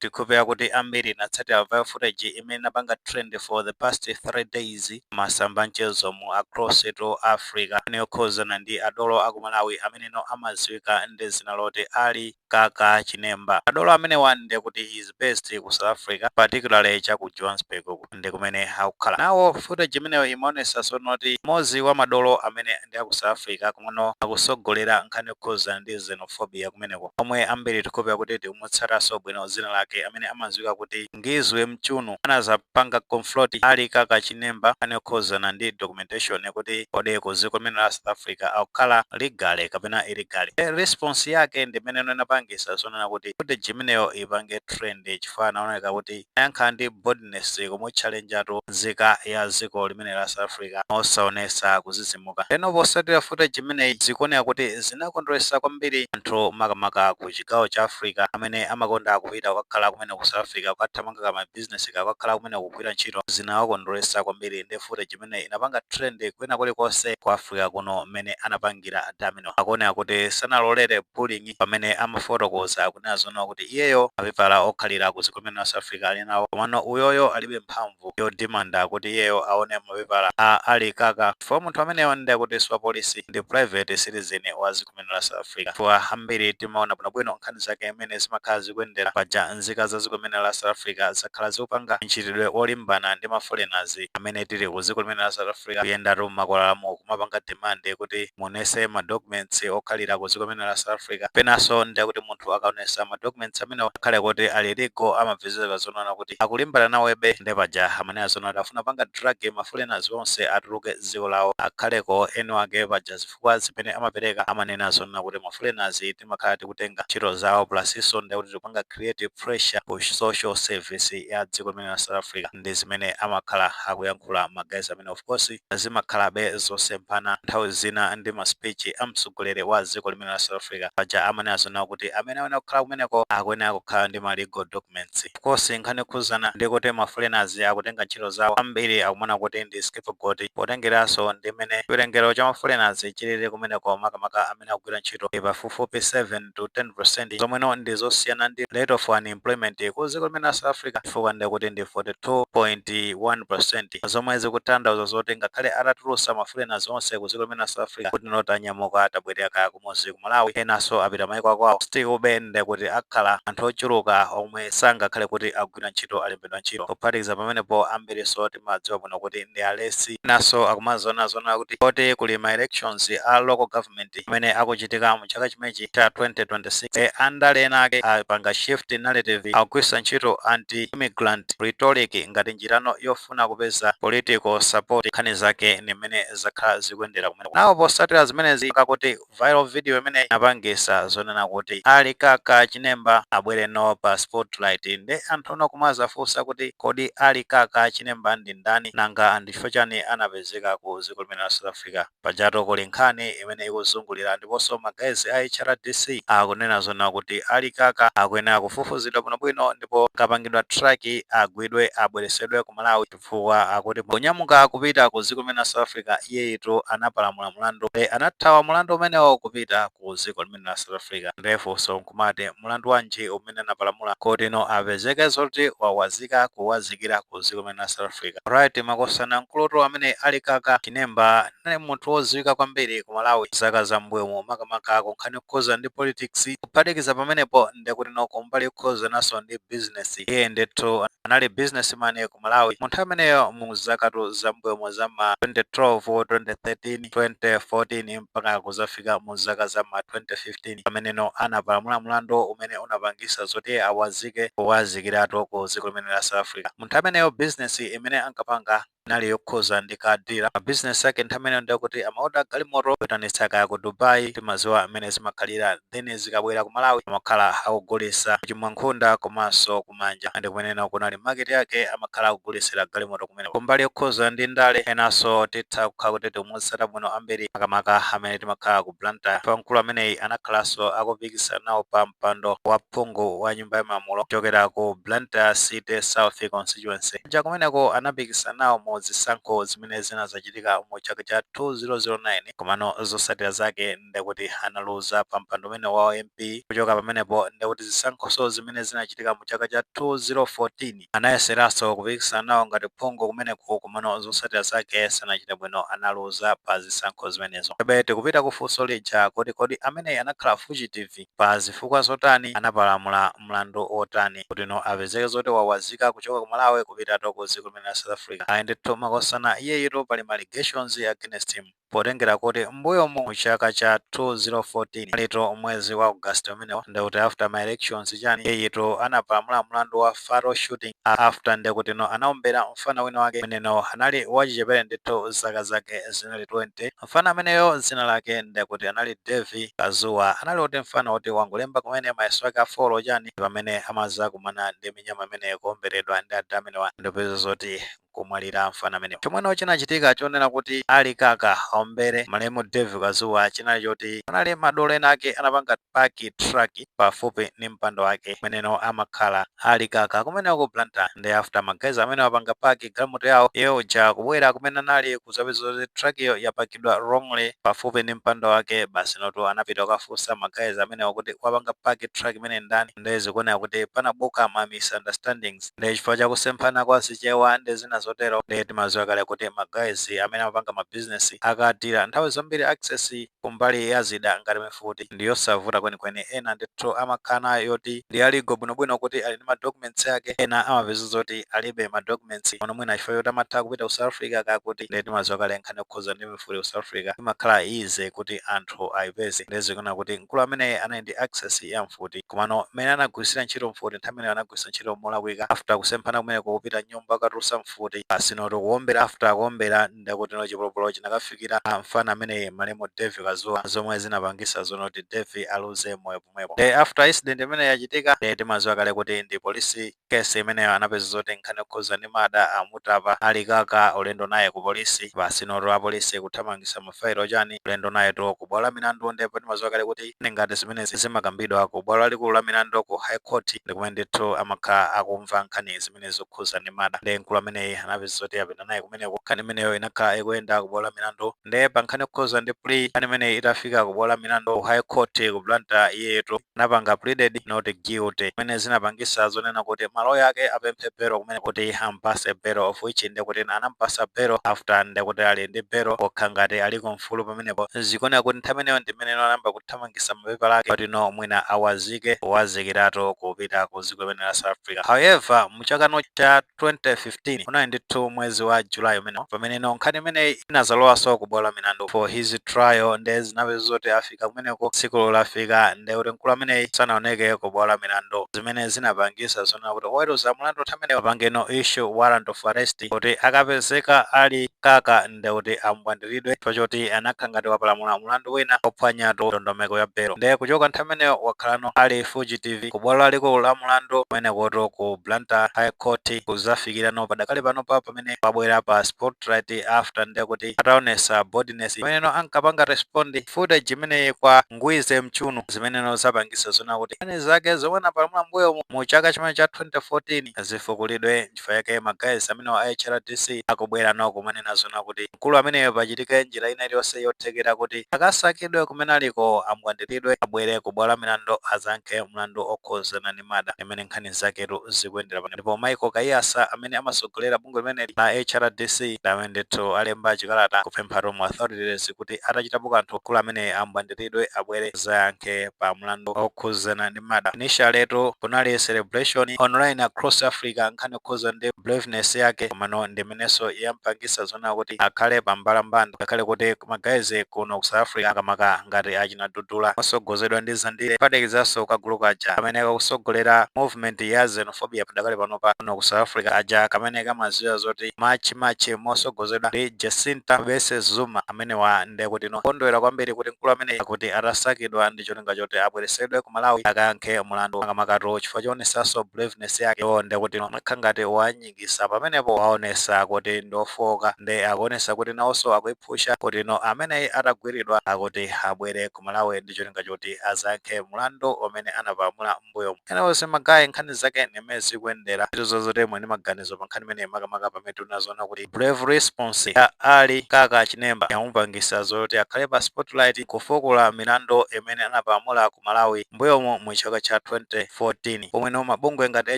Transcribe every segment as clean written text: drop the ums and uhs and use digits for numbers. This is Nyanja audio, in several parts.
Tikupea kuti ambiri inatsatira viral footage imene inapanga trend for the past 3 days masamba mchezo mu across to Africa, imene yokhuzana ndi adolo aku Malawi ameneno amadziwika ndi zina loti Ali Kaka Chinemba. Adolo amenewa ndi kuti is based ku South Africa, particularly cha ku Johannesburg uku ndi kumene akukhala nawo. Footage imeneyo imaonesa sonoti mmodzi wa madolo amene ndi aku South Africa kumene akusogolera nkhani yokhuzana ndi xenophobia kumeneko, omwe ambiri tikupea kuti tikumutsataso bwino zina lake, amene amadziwika kuti Ngizwe Mchunu, anazapanga confront Ali Kaka Chinemba nkhani yokhuzana ndi documentation, kuti kodi ku dziko limene la South Africa akukhala legally kapena illegally. Response yake ndi imene inapangisa zonena kuti footage imeneyo ipange trend, chifukwa anaoneka kuti ayankha ndi boldness kumutchalenjatu nzika ya dziko limene la South Africa osaonesa kuzizimuka. Eno posatira footage imeneyi, zikuoneka kuti zinakondweretsa kwambiri anthu, makamaka ku chigawo cha Africa, amene amakonda kupita kukakhala kumene ku South Africa, kukathamanga ka business, kakakhala kumene kugwira ntchito. Zinawakondweretsa kwambiri ndi footage imene inapanga trend kwina kulikonse ku Africa kuno. Mmene anapangira adamino, akuoneka kuti sanalolere bullying pamene amafotokoza kunena zoona kuti iyeyo mapepala okhalira ku dziko limene la South Africa ali nawo, komano uyoyo alibe mphamvu yodimanda kuti iyeyo aone mapepala a Ali Kaka, chifukwa munthu ameneyo ndi kuti si wa polisi, ndi private citizen wa dziko limene la South Africa. Chifukwa ambiri timaona bwinobwino nkhani zake imene zimakhala zikuyendera paja, nzika za dziko limene la South Africa zakhala zikupanga mchitidwe wolimbana ndi ma foreigners amene tili ku dziko limene la South Africa, kuyendatu m'makwalalamu kumapanga demand kuti muonese ma documents okhalira ku dziko limene la South Africa. Penanso ndi kuti munthu akaonesa ma documents amene akhale kuti ali legal, amapezeka zonena kuti akulimbana nawebe. Ndi paja amanena zonena kuti afuna panga drag ma foreigners onse atuluke dziko lawo, akhaleko eni ake. Paja zifukwa zimene amapereka, amanena zonena kuti ma foreigners timakhala tikutenga ntchito zawo, plus inso ndi kuti tikupanga create pressure ku social service ya dziko limene la South Africa. Ndi zimene amakhala akuyankhula ma guys amene, of course, zimakhalabe zosemphana nthawi zina ndi ma speech a mtsogoleri wa dziko limene la South Africa. Paja amanena zonena kuti amene akuyenera kukhala kumeneko akuyenera kukhala ndi ma legal documents. Of course, nkhani yokhuzana ndi kuti ma foreigners akutenga ntchito zawo, ambiri akumana kuti ndi scapegoat, potengeranso ndi mmene chiwerengero cha ma foreigners chilili kumeneko, makamaka amene akugwira ntchito pafupifupi 7 to 10%, zomweno ndi zosiyana ndi rate of unemployment ku dziko limene la South Africa, chifukwa ndi kuti ndi 42.1%, zomwe zikutanthauza zoti ngakhale atatulusa ma foreigners onse ku dziko limene la South Africa, kuti noti anyamuka atabwerera kaya kumuzi ku Malawi, enanso apita maiko akwawo, still ndi kuti akhala anthu ochuluka omwe sangakhale kuti agwira ntchito, alembedwa ntchito. Kuphatikiza pamenepo, ambiriso timadziwa bwino kuti ndi alesi. Enanso akumazona zona kuti koti kuli ma elections a local government amene akuchitika mu chaka chimenechi cha 2026, andale ena ake apanga shift narrative, akugwiritsa ntchito anti immigrant rhetoric ngati njirano yofuna kupeza political support. Nkhani zake ndi mmene zakhala zikuyendera kumene nawo. Posatira zimenezi, kakuti viral video imene inapangisa zonena kuti Ali Kaka Chinemba abwere no pa spotlight, ndi anthu ono kumazafunsa kuti kodi Ali Kaka Chinemba ndi ndani, nanga ndifo chani anapezeka ku dziko limene la South Africa? Pajato kuli nkhani imene ikuzungulira, ndiponso ma guys a HRDC akunena zonena kuti Ali Kaka akuyenera kufufuzidwa bwinobwino, ndipo akapangidwa track agwidwe, abweresedwe ku Malawi, chifukwa akuti kunyamuka kupita ku dziko limene la South Africa, iyeyitu anapalamula mlandu, anathawa mlandu umenewo kupita ku dziko limene la South Africa. Ndefunso nkumati, mlandu wanji umene anapalamula kotino apezeke zoti wawazika kuwazikira ku dziko limene la South Africa? Right, makosana, mkulutu amene Ali Kaka Chinemba anali munthu wodziwika kwambiri ku Malawi zaka zam'mbuyomu, makamaka kunkhani yokhuza ndi politics. Kuphatikiza pamenepo, ndekuti no kumbali yokhuzananso ndi business, iye ndithu anali businessman ku Malawi munthu ameneyo mu zakatu zam'mbuyomu za ma 2012, 2013, 2014, mpaka kuzafika mu zaka za ma 2015, pameneno anapalamula mlandu umene unapangisa zoti awazike kuwazikiratu ku dziko limene la South Africa. Munthu ameneyo business imene ankapanga inali yokhuza ndi car dealer. Mabizinesi ake nthawi imeneyo ndikuti amaoda galimoto kuyitanitsa kaya ku Dubai, timaziwa amene zimakhalira, then zikabwera ku Malawi amakhala akugulisa chimwankhunda komanso kumanja, ndi kumeneno kunali market yake, amakhala akugulisira galimoto kumene. Kumbali yokhuza ndi ndale, enanso titha kukhala kuti timutsata bwino ambiri, makamaka amene timakhala ku Blantyre, pamkulu ameneyi anakhalanso akupikisana nawo pa mpando wa phungu wa nyumba ya malamulo kuchokera ku Blantyre City South constituency ja. Kumeneko anapikisana nawo mu Mu zisankho zimene zinazachitika mu chaka cha 2009, komano zotsatira zake ndekuti analuza pa mpando umene wa MP. Kuchoka pamenepo, ndekuti zisankhoso zimene zinachitika mu chaka cha 2014 anayeseranso kupikisana nawo ngati phungu kumeneko, komano zotsatira zake sanachite bwino, analuza pa zisankho zimenezo. Ebe tikupita kufunso lija kuti kodi amene anakhala fugitive pa zifukwa zotani, anapalamula mlandu otani kuti no apezeke zoti wawazika kuchoka ku Malawi kupita ku dziko limene la South Africa? Ayi ndithu makosana, iyeyitu pali ma allegations against him, potengera kuti mbuyomu mu chaka cha 2014 alito mwezi wa August umenewo, ndekuti after ma elections chani, iyeyitu anapalamula mlandu wa fatal shooting, after ndekuti no anaombera mfana wina wake meneno anali wachichepere ndithu, zaka zake zinali 20. Mfana ameneyo dzina lake ndekuti anali Devi Kazuwa. Anali oti mfana oti wangulemba kumene mayeso ake a four chani, pamene amaza kumana ndi minyama imene kuomberedwa ndi adha amenewa, ndipeza zoti kumwalira mfana amenewo. Chomweno chinachitika chonena kuti ali kaka aombere malemu Devi Kazuwa chinali choti panali madolo ena ake anapanga park truck pafupi ndi mpando wake kumeneno amakhala ali kaka kumeneko ku Blantyre. Ndi after ma guys amene wapanga park galimoto yawo, iye uja kubwera kumene anali kuzapeza zoti truck iyo yapakidwa wrongly pafupi ndi mpando wake. Basi noto anapita kukafunsa ma guys amenewo kuti wapanga park truck imene ndani. Ndi zikuoneka kuti panabuka ma misunderstandings, ndi chifukwa chakusemphana kwa Zichewa ndi zina zotero. Ndi timadziwa kale kuti ma guys amene amapanga ma business akatira nthawi zambiri access kumbali ya zida ngati mifuti ndi yosavuta kwenikweni. Ena ndithu amakhala nayo yoti ndi aligo bwinobwino kuti ali ndi ma documents ake, ena amapeza zoti alibe ma documents ono, mwina chifukwa choti amatha kupita ku South Africa kakuti. Ndi timadziwa kale nkhani yokhuza ndi mifuti ku South Africa imakhala easy kuti anthu ayipeze. Ndi zikuona kuti mkulu amene anali ndi access ya mfuti, komano mmene anagwirisira ntchito mfuti nthawi imeneyo anagwiritsa ntchito molakwika. After kusemphana kumeneko, kupita nyumba katulutsa mfuti, asinoto kuwombera. After kuwombera, ndakuti no chipolopolo chinakafikira mfana amene malemu Devi Kazuwa, zomwe zinapangisa zonoti Devi aluze moyo pomwepo. Ndi after incident imene yachitika, ndi timadziwa kale kuti ndi polisi case imeneyo, anapeza zoti nkhani yokhuza ndi murder, amutapa ali kaka ulendo naye ku polisi. Basi noto apolisi kuthamangisa mafailo chani, ulendo naye to ku bwalo la milandu. Ndipo timadziwa kale kuti ngati zimenezi zimakambidwa ku bwalo lalikulu la milandu ku High Court, ndikumene ndithu amakhala akumva nkhani zimene zokhuza ndi murder. Ndi mkulu ameneyi anapeza zoti apita naye kumeneko. Nkhani imeneyo inakhala ikuyenda ku bwalo la milandu. Ndi pa nkhani yokhuza ndi plea, nkhani imeneyi itafika ku bwalo la milandu ku High Court ku Blantyre, iyetu anapanga pleaded not guilty, zimene zinapangisa zonena kuti maloya ake apemphe belo kumene kuti ampase bail, of which ndekuti anampasa bail. After ndekuti ali ndi bail pokha ngati ali kumfulu pamenepo, zikuoneka kuti nthawi imeneyo ndi imene anayamba kuthamangisa mapepala ake kuti no mwina awazike, wazikiratu kupita ku dziko limene la South Africa. However, muchakano cha 2015 unali ndithu mwezi wa July umenewo pamene no nkhani imeneyi inazalowanso ku bwalo la milandu for his trial. Ndi zinapeza zoti afika kumeneko, tsiku lafika, ndi kuti mkulu ameneyi sanaoneke ku bwalo la milandu, zimene zinapangisa zonena kuti oweruza mlandu nthawi imeneyo apangeno issue warrant of arrest kuti akapezeka ali kaka ndekuti amubwandiridwe choti anakhala ngati wapalamula mlandu wina ophwanyatu ndondomeko ya belo. Ndiye kuchoka nthawi imeneyo wakhalano ali fugitive ku bwalo lalikulu la mlandu kumenekoto ku Blantyre High Court, kuzafikirano padakali panopa pamene pabwera pa spotlight, after ndekuti ataonesa boldness pameneno ankapanga respond footage imeneyi kwa Ngwize Mchunu, zimeneno zapangisa zona kuti nkhani zake zomwe anapalamula mbuyo mu chaka chimene cha 2014 zifukulidwe. Nchifukwa yake ma guys amene a HRDC akubwera no kumanena zona kuti mkulu ameneyo pachitike njira ina iliyonse yothekera kuti akasakidwe kumene aliko, amubwandiridwe, abwere ku bwalo la milandu azankhe mlandu okhuzana ndi murder, imene nkhani zaketu zikuyendera pano. Ndipo Michael Kaiyasa amene amasogolera bungwe limeneli la HRDC amene ndithu alemba chikalata kupempha mu authorities kuti atachitapo kanthu mkulu amene amubwandiridwe, abwere zayankhe pa mlandu okhuzana ndi murder. Initially kunali celebration online across Africa nkhani yokhuza ndi braveness yake, komano ndimenenso yampangisa zona kuti akhale pambalambanda, ngakhale kuti ma guys kuno ku South Africa akamaka ngati achina Dudula osogozedwa ndi Zandile, kuphatikizanso kagulu kaja kamene kakusogolera movement ya xenophobia padakali panopa kuno ku South Africa, aja kamene kamaziwa zoti March March mosogozedwa ndi Jacinta Bese Zuma, amenewa ndekuti no kondwera kwambiri kuti mkulu amene akuti atasakidwa ndi cholinga choti abweresedwe ku Malawi akayankhe mlandu, makamakatu chifukwa choonesanso braveness. Business yake. Iwo ndekuti makhala ngati wanyikisa pamenepo, waonesa kuti ndofoka, ndi akuonesa kuti nawonso akuiphusha kuti no ameneyi atagwiridwa akuti abwere ku Malawi ndi cholinga choti azayankhe mulandu umene anapalamula m'mbuyo. Enawonse ma guys, nkhani zake nimene zikuyendera zozotemwe ndi maganizo pa nkhani imeneyi, makamaka pamene tinazoona kuti brave response ya Ali Kaka Chinemba yamupangisa zoti akhale pa spotlight kufukula milandu imene anapalamula ku Malawi mbuyomo mu chaka cha 2014, pomweno mabungwe ngati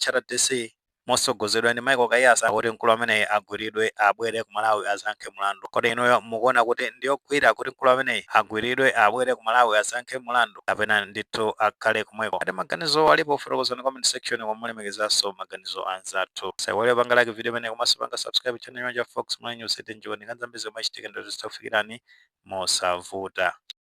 HRDC mosogozedwa ndi Michael Kaiyatsa kuti mkulu ameneyi agwiridwe, abwere ku Malawi azayankhe mulandu. Kodi inuyo mukuona kuti ndiyogwira kuti mkulu ameneyi agwiridwe, abwere ku Malawi azayankhe mulandu, kapena ndithu akhale kumweko? Ati maganizo alipo, fotokozani comment section, komulemekezanso maganizo anzathu. Saiwale panga like video imene, komanso panga subscribe channel ya Fox Malawi News, tinjioni nkhani zambiri zomwe chitika ndo zitakufikirani mosavuta.